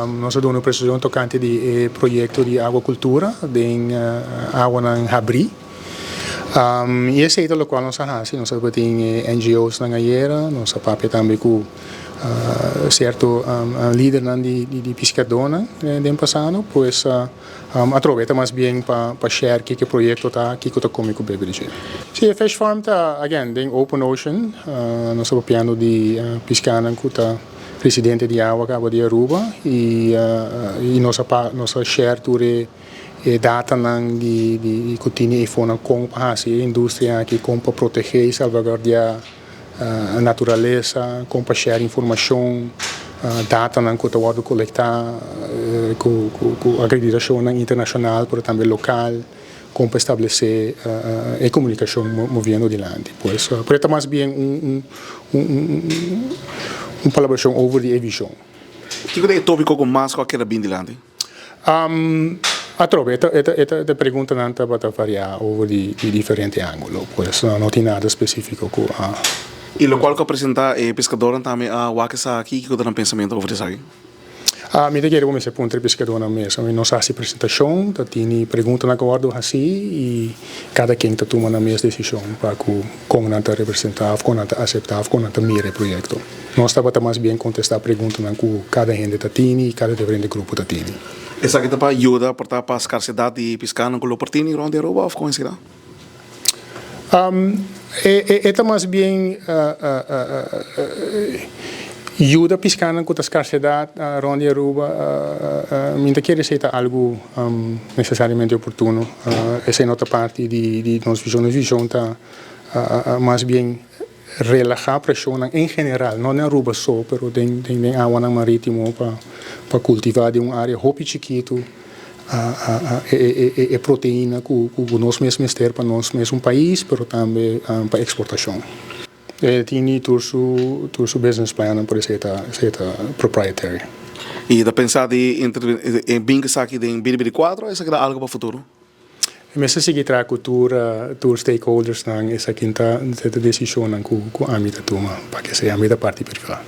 nos a duna un presentashon tokante di e proyekto di aguakultura den awanan habrí. I esei ta lokual nos a hasi, nos a tin e NGO's nan ayera, nos a papia tambe ku sierto lidernan di piskadónan den pasado, pues atrobe ta mas bien pa share kiko e proyekto ta, kiko ta kome ku bebe di dje. Sí, e fish farm ta again den open ocean, nos ta papiando di piskanan ku ta residente di awa kaba di Aruba i nos a share tur e datanan di ku tin e fonan kon pa hasi e industria aki, kon pa protegé i salvaguardiá naturalesa, kon pa share informashon, datanan ku ta wòrdu kolektá ku akreditashonnan internashonal pero tambe lokal, kon pa establesé e komunikashon moviendo dilanti. Pues, pero ta mas bien un palabrashon over di e vishon. Kiko ta e tópiko ku mas ku a keda bin dilanti? Atrobe, e preguntanan tabata varia over di diferente ángulo, pues no tin nada spesífiko ku a. I lokual ku a presentá e piskadornan tambe a wak esaki, kiko ta nan pensamentu over esaki? Mi ta kere kuminsá puntra e piskadornan mes. Nos a hasi presentashon, ta tini preguntanan ku a wòrdu hasí i kada ken ta tuma nan mes desishon pa ku kon nan ta representá òf kon nan ta aseptá òf kon nan ta mira e proyekto. Nos tabata mas bien kontestá preguntanan ku kada hende ta tini i kada diferente grupo ta tini. Esaki ta pa yuda por ta pa skarsedat di piskanan ku lo por tini rònt di Aruba òf kon esei ta? E ta mas bien yuda piskanan ku ta skarsedat rònt di Aruba. Mi ta kere esei ta algu nesesariamente oportuno. Esei no ta parti di nos vishon. Nos vishon ta mas bien relahá preshonnan en general, no na Aruba so, pero den awanan marítimo pa kultivá den un área hopi chikitu e proteína ku nos mes mester pa nos mes un pais, pero tambe pa eksportashon. E tin tur su business plan, por esei ta proprietary. I ta pensa di bin esaki den 2024 òf esaki ta algu pa futuro? Mester sigui traha ku tur stakeholders nan, esaki ta desishonnan ku ami ta tuma, pa ke sea ami ta parti privá.